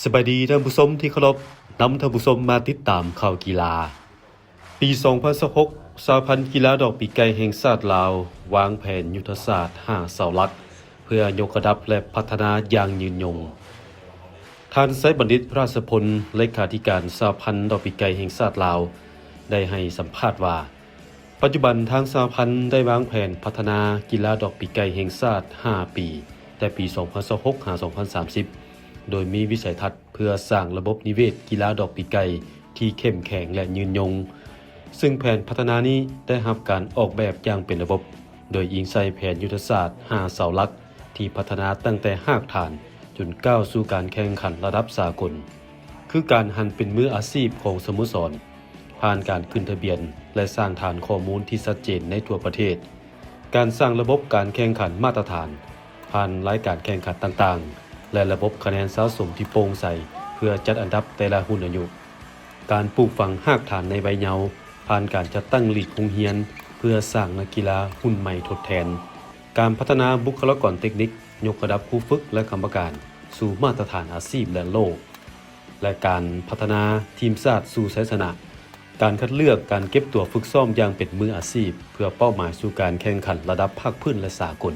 ສະບາຍດີທ່ານຜູ້ຊົມທີ່ເຄົາລົບ, ນຳທ່ານຜູ້ຊົມມາຕິດຕາມຂ່າວກິລາ. ປີສອງພັນຊາວຫົກ ສະຫະພັນກິລາດອກປີກໄກ່ແຫ່ງຊາດລາວ ວາງແຜນຍຸດທະສາດຫ້າເສົາຫຼັກ ເພື່ອຍົກລະດັບ ແລະ ພັດທະນາຢ່າງຍືນຍົງ. ທ່ານ ໄຊບັນດິດ ຣາຊະພົນ ເລຂາທິການສະຫະພັນດອກປີກໄກ່ແຫ່ງຊາດລາວ ໄດ້ໃຫ້ສຳພາດວ່າ ປັດຈຸບັນທາງສະຫະພັນໄດ້ວາງແຜນພັດທະນາກິລາດອກປີກໄກ່ແຫ່ງຊາດຫ້າປີ, ແຕ່ປີສອງພັນຊາວຫົກ ຫາ ສອງພັນສາມສິບ ໂດຍມີວິໄສທັດເພື່ອສ້າງລະບົບນິເວດກິລາດອກປີກໄກ່ທີ່ເຂັ້ມແຂງ ແລະ ຍືນຍົງ, ຊຶ່ງແຜນພັດທະນານີ້ໄດ້ຮັບການອອກແບບຢ່າງເປັນລະບົບ, ໂດຍອີງໃສ່ແຜນຍຸດທະສາດຫ້າເສົາຫຼັກ ທີ່ພັດທະນາຕັ້ງແຕ່ຮາກຖານຈົນກ້າວສູ່ການແຂ່ງຂັນລະດັບສາກົນ, ຄືການຫັນເປັນມືອາຊີບຂອງສະໂມສອນ, ຜ່ານການຂຶ້ນທະບຽນ ແລະ ສ້າງຖານຂໍ້ມູນທີ່ຊັດເຈນໃນທົ່ວປະເທດ, ການສ້າງລະບົບການແຂ່ງຂັນມາດຕະຖານ ຜ່ານລາຍການແຂ່ງຂັນຕ່າງໆ ແລະ ລະບົບຄະແນນສະສົມທີ່ໂປ່ງໃສ ເພື່ອຈັດອັນດັບແຕ່ລະຮຸ່ນອາຍຸ, ການປູກຝັງຮາກຖານໃນໄວເຍົາ ຜ່ານການຈັດຕັ້ງລີກໂຮງຮຽນ ເພື່ອສ້າງນັກກິລາຮຸ່ນໃໝ່ທົດແທນ, ການພັດທະນາບຸກຄະລາກອນເຕັກນິກ, ຍົກລະດັບຄູຝຶກ ແລະ ກຳມະການສູ່ມາດຕະຖານອາຊີບ ແລະ ໂລກ ແລະ ການພັດທະນາທີມຊາດສູ່ໄຊຊະນະ, ການຄັດເລືອກ, ການເກັບຕົວຝຶກຊ້ອມຢ່າງເປັນມືອາຊີບ ເພື່ອເປົ້າໝາຍສູ່ການແຂ່ງຂັນລະດັບພາກພື້ນ ແລະ ສາກົນ.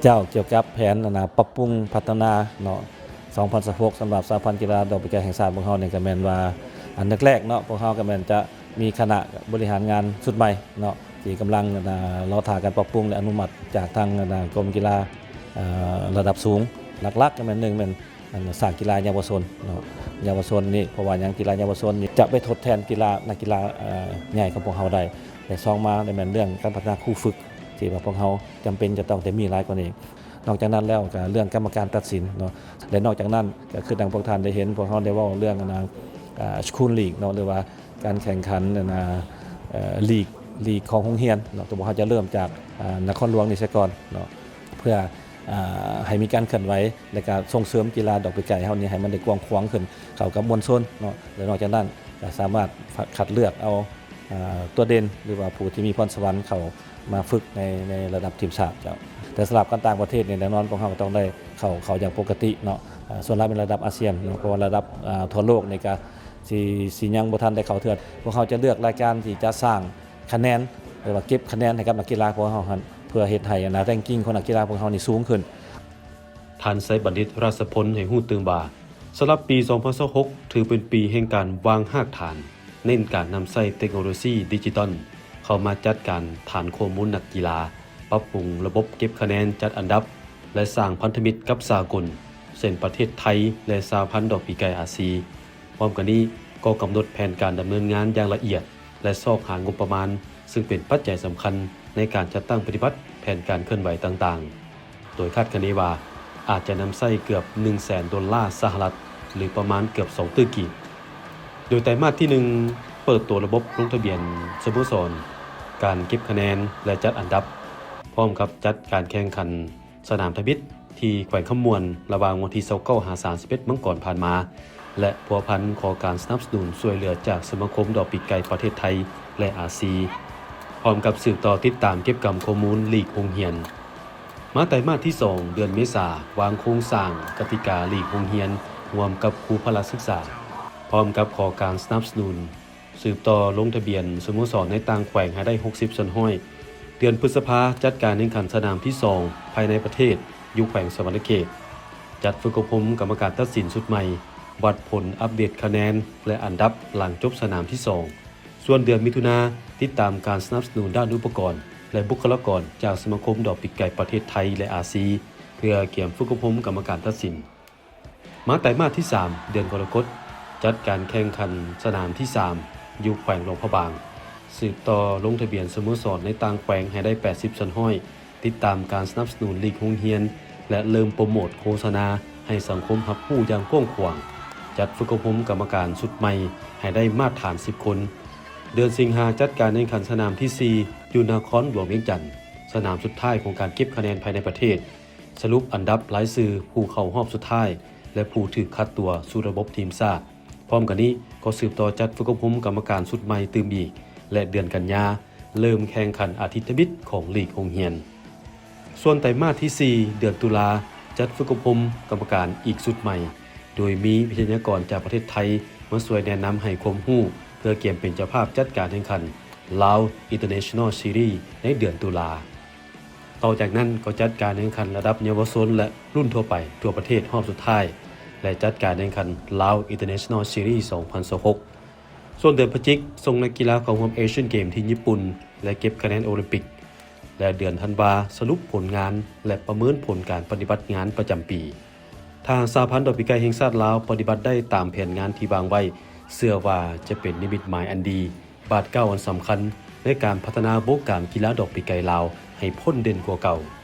ເຈົ້າ, ກ່ຽວກັບແຜນອັນນາ ປັບປຸງພັດທະນາເນາະ ສອງພັນຊາວຫົກ ສຳລັບສະຫະພັນກິລາດອກປີກໄກ່ແຫ່ງຊາດພວກເຮົານີ້ ກໍແມ່ນວ່າ ອັນດັບແລກເນາະ ພວກເຮົາກໍແມ່ນຈະມີຄະນະບໍລິຫານງານຊຸດໃໝ່ເນາະ ທີ່ກຳລັງ ອາ ລໍຖ້າການປັບປຸງ ແລະ ອະນຸມັດຈາກທາງ ອາ ກົມກິລາ ອາ ລະດັບສູງ. ຫຼັກໆກໍແມ່ນ ໜຶ່ງ ແມ່ນ ອັນ ສ້າງກິລາເຍົາວະຊົນເນາະ ເຍົາວະຊົນນີ້ ເພາະວ່າຫຍັງ ກິລາເຍົາວະຊົນນີ້ຈະໄປທົດແທນກິລາ ນັກກິລາ ເອີ ໃຫຍ່ຂອງພວກເຮົາໄດ້ ແລະ ສອງມາ ແມ່ນເລື່ອງການພັດທະນາຄູຝຶກ ທີ່ວ່າພວກເຮົາຈຳເປັນຈະຕ້ອງໄດ້ມີຫຼາຍກວ່ານີ້. ນອກຈາກນັ້ນແລ້ວ ກໍເລື່ອງກຳມະການຕັດສິນເນາະ ແລະ ນອກຈາກນັ້ນ ກໍຄືດັ່ງພວກທ່ານໄດ້ເຫັນ ພວກເຮົາໄດ້ເວົ້າເລື່ອງ ອັນນາ ອາ ສະຄູນລີກເນາະ ຫຼືວ່າ ການແຂ່ງຂັນ ອັນນາ ເອີ ລີກ ລີກຂອງໂຮງຮຽນເນາະ ຕົວພວກເຮົາຈະເລີ່ມຈາກ ອາ ນະຄອນຫຼວງນີ້ຊະກ່ອນເນາະ ເພື່ອ ອາ ໃຫ້ມີການເຄື່ອນໄຫວ ແລະ ກະສົ່ງເສີມກິລາດອກປີກໄກ່ເຮົານີ້ໃຫ້ມັນໄດ້ກວ້າງຂວາງຂຶ້ນ ເຂົ້າກັບມວນຊົນເນາະ ແລະ ນອກຈາກນັ້ນ ກະສາມາດ ຄ- ຄັດເລືອກເອົາ ອາ ຕົວເດັ່ນ ຫຼືວ່າຜູ້ທີ່ມີພອນສະຫວັນເຂົ້າມາຝຶກໃນ ໃນລະດັບທີມຊາດເຈົ້າ. ແຕ່ສຳລັບການຕ່າງປະເທດນີ້ ແນ່ນອນພວກເຮົາກໍຕ້ອງໄດ້ເຂົ້າ ເຂົ້າຢ່າງປົກກະຕິເນາະ ອາ ສ່ວນຫຼາຍແມ່ນລະດັບອາຊຽນເນາະ ເພາະວ່າລະດັບ ອາ ທົ່ວໂລກນີ້ກະ ຊິ ຊິຍັງບໍ່ທັນໄດ້ເຂົ້າເທື່ອ. ພວກເຮົາຈະເລືອກລາຍການທີ່ຈະສ້າງຄະແນນ ຫຼືວ່າເກັບຄະແນນໃຫ້ກັບນັກກິລາຂອງພວກເຮົາຫັ້ນ ເພື່ອເຮັດໃຫ້ອັນນາ ແຣງກິງຂອງນັກກິລາຂອງພວກເຮົານີ້ສູງຂຶ້ນ. ທ່ານ ໄຊບັນດິດ ຣາຊະພົນ ໃຫ້ຮູ້ຕື່ມວ່າ ສຳລັບປີສອງພັນຊາວຫົກ ຖືເປັນປີແຫ່ງການວາງຮາກຖານ, ເນັ້ນການນຳໃຊ້ເຕັກໂນໂລຊີດິຈິຕອນເຂົ້າມາຈັດການຖານຂໍ້ມູນນັກກິລາ, ປັບປຸງລະບົບເກັບຄະແນນຈັດອັນດັບ ແລະ ສ້າງພັນທະມິດກັບສາກົນ ເຊັ່ນ ປະເທດໄທ ແລະ ສະຫະພັນດອກປີກໄກ່ອາຊີ. ພ້ອມກັນນີ້ ກໍກຳນົດແຜນການດຳເນີນງານຢ່າງລະອຽດ ແລະ ຊອກຫາງົບປະມານ, ຊຶ່ງເປັນປັດໄຈສຳຄັນໃນການຈັດຕັ້ງປະຕິບັດແຜນການເຄື່ອນໄຫວຕ່າງໆ, ໂດຍຄາດຄະເນວ່າ ອາດຈະນຳໃຊ້ເກືອບໜຶ່ງແສນໂດລາສະຫະລັດ ຫຼື ປະມານເກືອບສອງຕື້ກີບ. ໂດຍໄຕມາດທີໜຶ່ງ ເປີດໂຕລະບົບລົງທະບຽນສະໂມສອນ, ການເກັບຄະແນນ ແລະ ຈັດອັນດັບ, ພ້ອມກັບຈັດການແຂ່ງຂັນ ສະໜາມທຳອິດທີ່ແຂວງຄຳມ່ວນ ລະຫວ່າງວັນທີຊາວເກົ້າ ຫາ ສາມສິບເອັດ ມັງກອນຜ່ານມາ ແລະ ພົວພັນຂໍການສະໜັບສະໜູນຊ່ວຍເຫຼືອຈາກສະມາຄົມດອກປີກໄກ່ປະເທດໄທ ແລະ ອາຊີ, ພ້ອມກັບສືບຕໍ່ຕິດຕາມເກັບກຳຂໍ້ມູນລີກໂຮງຮຽນ. ມາໄຕມາດທີສອງ ເດືອນເມສາ ວາງໂຄງສ້າງກະຕິກາລີກໂຮງຮຽນຮ່ວມກັບຄູພະລະສຶກສາ, ພ້ອມກັບຂໍການສະໜັບສະໜູນ ສືບຕໍ່ລົງທະບຽນສະໂມສອນໃນຕ່າງແຂວງໃຫ້ໄດ້ຫົກສິບສ່ວນຮ້ອຍ. ເດືອນພຶດສະພາ ຈັດການແຂ່ງຂັນສະໜາມທີສອງພາຍໃນປະເທດຢູ່ແຂວງສະຫວັນນະເຂດ, ຈັດຝຶກອົບຮົມກຳມະການຕັດສິນຊຸດໃໝ່, ວັດຜົນອັບເດດຄະແນນ ແລະ ອັນດັບຫຼັງຈົບສະໜາມທີສອງ. ສ່ວນເດືອນມິຖຸນາ ຕິດຕາມການສະໜັບສະໜູນດ້ານອຸປະກອນ ແລະ ບຸກຄະລາກອນຈາກສະມາຄົມດອກປີກໄກ່ປະເທດໄທ ແລະ ອາຊີ ເພື່ອກຽມຝຶກອົບຮົມກຳມະການຕັດສິນ. ມາໄຕມາດທີສາມ ເດືອນກໍລະກົດ ຈັດການແຂ່ງຂັນສະໜາມທີສາມ ຢູ່ແຂວງຫຼວງພະບາງ, ສືບຕໍ່ລົງທະບຽນສະໂມສອນໃນຕ່າງແຂວງໃຫ້ໄດ້ແປດສິບສ່ວນຮ້ອຍ, ຕິດຕາມການສະໜັບສະໜູນລີກໂຮງຮຽນ ແລະ ເລີ່ມໂປຣໂມດໂຄສະນາໃຫ້ສັງຄົມຮັບຮູ້ຢ່າງກວ້າງຂວາງ, ຈັດຝຶກອົບຮົມກຳມະການຊຸດໃໝ່ໃຫ້ໄດ້ມາດຖານສິບຄົນ. ເດືອນສິງຫາ ຈັດການແຂ່ງຂັນສະໜາມທີສີ່ ຢູ່ນະຄອນຫຼວງວຽງຈັນ, ສະໜາມສຸດທ້າຍຂອງການເກັບຄະແນນພາຍໃນປະເທດ, ສະຫຼຸບອັນດັບລາຍຊື່ຜູ້ເຂົ້າຮອບສຸດທ້າຍ ແລະ ຜູ້ຖືກຄັດຕົວສູ່ລະບົບທີມຊາດ. ພ້ອມກັນນີ້ກໍສືບຕໍ່ຈັດຝຶກອົບຮົມກຳມະການຊຸດໃໝ່ຕື່ມອີກ ແລະ ເດືອນກັນຍາ ເລີ່ມແຂ່ງຂັນອາທິດທຳອິດຂອງລີກໂຮງຮຽນ. ສ່ວນໄຕມາດທີສີ່ ເດືອນຕຸລາ ຈັດຝຶກອົບຮົມກຳມະການອີກຊຸດໃໝ່, ໂດຍມີວິທະຍາກອນຈາກປະເທດໄທມາຊ່ວຍແນະນຳໃຫ້ຄວາມຮູ້ ເພື່ອກຽມເປັນເຈົ້າພາບຈັດການແຂ່ງຂັນ Lao International Series ໃນເດືອນຕຸລາ. ຕໍ່ຈາກນັ້ນກໍຈັດການແຂ່ງຂັນລະດັບເຍົາວະຊົນ ແລະ ລຸ້ນທົ່ວໄປທົ່ວປະເທດຮອບສຸດທ້າຍ ແລະ ຈັດການແຂ່ງຂັນ Lao International Series ສອງພັນຊາວຫົກ. ສ່ວນເດືອນພະຈິກ ສົ່ງນັກກິລາເຂົ້າຮ່ວມ Asian Games ທີ່ຍີ່ປຸ່ນ ແລະ ເກັບຄະແນນໂອລິມປິກ ແລະ ເດືອນທັນວາ ສະຫຼຸບຜົນງານ ແລະ ປະເມີນຜົນການປະຕິບັດງານປະຈຳປີ. ທາງສະຫະພັນດອກປີກໄກ່ແຫ່ງຊາດລາວປະຕິບັດໄດ້ຕາມແຜນງານທີ່ວາງໄວ້ ເຊື່ອວ່າຈະເປັນນິມິດໝາຍອັນດີ, ບາດກ້າວອັນສຳຄັນໃນການພັດທະນາວົງການກິລາດອກປີກໄກ່ລາວໃຫ້ພົ້ນເດັ່ນກວ່າເກົ່າ.